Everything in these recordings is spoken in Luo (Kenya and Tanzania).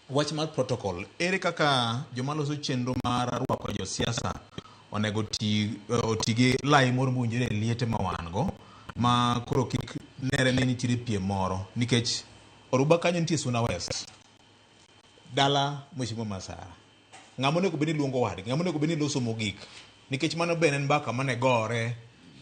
Wach mar protocol, ere kaka joma loso chenro mar rwako josiasa onego oti gi lai moro mowinjore e liete ma wan go ma koro kik nere ni nitiere piem moro nikech Oruba kanyo nitie Suna West dala Mheshimiwa Masara ng'ama onego bed ni luongo wadgi ng'ama onego bed ni loso mogik nikech mano bende en mbaka mane gore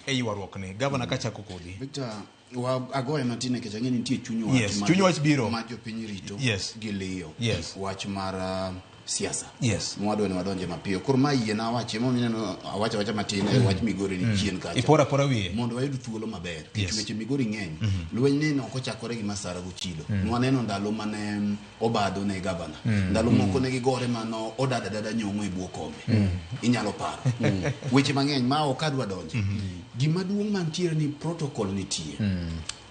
e ywaruok ni gavana kachako kodi. Victor, wa agoye matin nikech ang'e ni nitie chuny wach Yes, chuny wach biro. ma jopiny rito Yes. gi liyo. Yes. Wach mar siasa. Yes. Mwadwa ni wadonje mapiyo. Koro ma yie na awache momiyo ineno awacho awacha matin e wach Migori ni chien kacha. Ipora pora wiye. Mondo wayud thuolo maber. Nikech Yes. weche Migori ng'eny. Lweny ni ok ochakore gi Masara Gochilo. Nwaneno ndalo mane Obado ne gavana. Ndalo moko ne gigore mano odada dada nyong'o e bwo kombe. Inyalo paro. Weche mang'eny ma ok adwa donje. Gima duong' mantiere ni protocol nitie.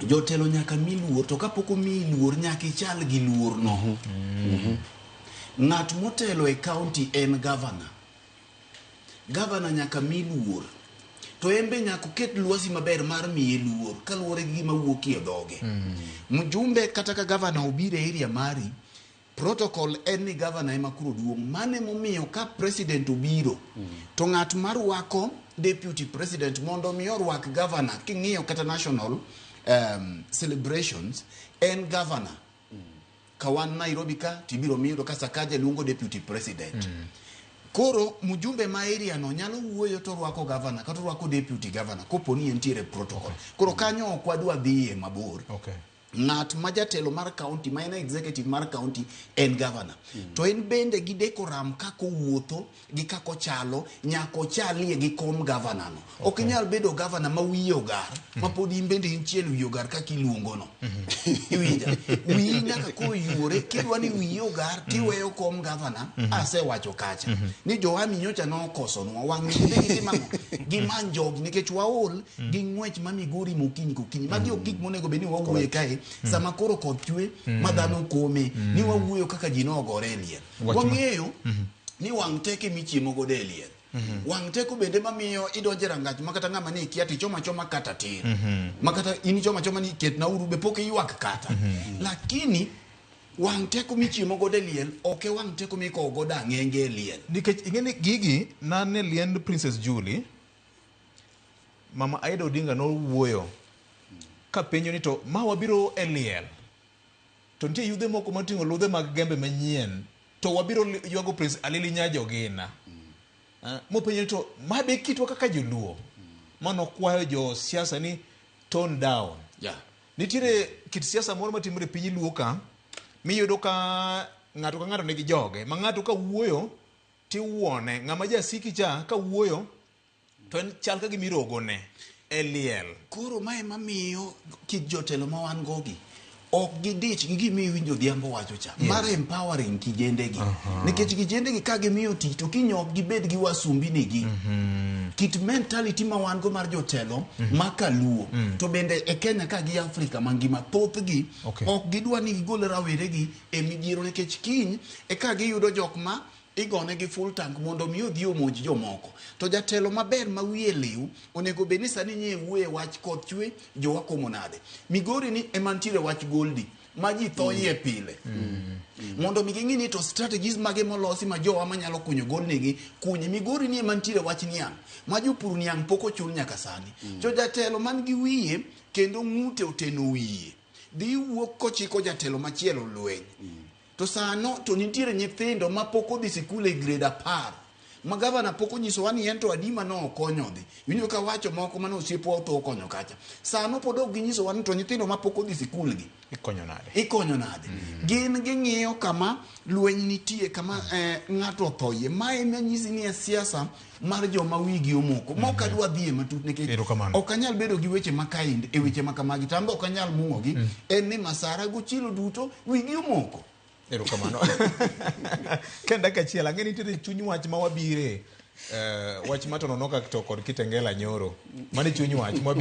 Jotelo nyaka mi luor to kapok omiyi luor nyaka ichal gi luor no. Ng'at motelo e county en gavana. Gavana nyaka mi luor. To en be nyaka oket lwasi maber mar miye luor kaluwore gi gima wuokie dhoge. Mjumbe kata ka gavana obiro e area mari, protocol en ni gavana ema koro duong'. Mano emomiyo ka president obiro, to ng'at marwako deputy president mondo mi orwak gavana, king'iyo kata national celebrations, en gavana. Ka wan Nairobi ka tibiro miyudo ka Sakaja luongo deputy president. Koro mjumbe ma area no nyalo wuoyo to rwako governor kata orwako deputy governor kopo ni entiere protocol. Koro kanyo ok wadwa dhiye mabor. Okay. Ng'at ma jatelo mar county ma en executive mar county en governor. To en bende gi decorum kaka owuotho gi kaka ochalo nyaka ochalie gi kom governor no. Ok inyal bedo governor ma wiye ogar ma pod in bende in chiel wiye ogar kaka iluongo no. Iwinja? Wiyi nyaka koro yuore kidwa ni wiyi ogar tiweyo kom governor asewacho kacha ni jo-army nyocha nokosonwa wang' ni gidhi gitim ang'o? Gimany jogi nikech waol gi ng'wech ma Migori mokinyi kokinyi. Magi ok gik monego bed ni wawuoye kae sama koro koth chwe ma dhano kome ni wawuoyo kaka ji nogore e liel. Wang'eyo ni wang' teko ema ichiemo godo e liel. Wang' teko bende mamiyo idonjo e rangach ma kata ng'ama ne ikia tichomo achoma kata tir. Ma kata in ichomo achoma ni ketna uru be pok iywak kata. Lakini wang' teko michiemo godo e liel ok e wang' teko mikowo godo ang'enge e liel. Nikech ing'e ni gigi nane liend Princess Julie, Mama Aida Odinga nowuoyo kapenjo ni to ma wabiro e liel to nitie yudhe moko moting'o ludhe mag gembe manyien to wabiro ywago Prince Alili Nyajogina. Mopenjo ni to ma be kitwa kaka joluo manokwayo jo siasa ni tone down. Nitiere kit siasa moro matimore e piny luo ka miyudo ka ng'ato ka ng'ato nigi joge ma ng'ato ka wuoyo tiwuone ng'ama jasiki cha ka wuoyo to en chal ka gima irogone e liel. Koro mae mamiyo kit jotelo ma wan go gi ok gidich gi gima iwinjo Odhiambo wacho cha. Mar empowering kijende gi. Nikech kijende gi ka gimiyo tich to kiny ok gibed gi wasumbini gi. Kit mentality ma wan go mar jotelo ma kaluo to bende e Kenya ka gi Afrika mangima thothgi ok gidwa ni gigol rawere gi e midhiero nikech kiny eka giyudo jok ma igone gi full tank mondo mi odhi omonj jomoko. To jatelo maber ma wiye liw onego bed ni sani nye wuoye wach koth chwe jowa komo nade. Migori ni ema nitiere wach Goldi ma ji thoyie pile. Mondo mi ging'i ni to strategies mage molosi ma jowa manyalo kunyo golnigi kunye. Migori ni ema nitiere wach niang' ma jopur niang' pok ochul nyaka sani. To jatelo man gi wiye kendo ng'ute oteno wiye dhi wuok kochiko jatelo machielo lweny. To sano to nitiere nyithindo ma pok odhi sikul e grade 10 ma gavana pok onyisowa ni en to adi ma nokonyo dhi. Iwinjo ka wacho moko mane osiepwa otho okonyo kacha. Sano pod ok ginyisowa ni to nyithindo ma pok odhi sikul gi Ikonyo nade? Ikonyo nade? Gin ging'iyo kama lweny nitie, kama ng'ato othoyie. Mae ema nyisi ni e siasa mar joma wigi omoko. Ma ok adwa dhiye matut nikech Erokamano. ok anyal bedo gi weche ma kind e weche ma kamagi to an be ok anyal mung'ogi. En ni Masara gochilo duto wigi omoko. Erokamano. Ka dakika achiel, ang'e ni nitiere chuny wach ma wabire. Wach ma Tononoka to kod Kitengela nyoro. Mano e chuny wach ma wabire.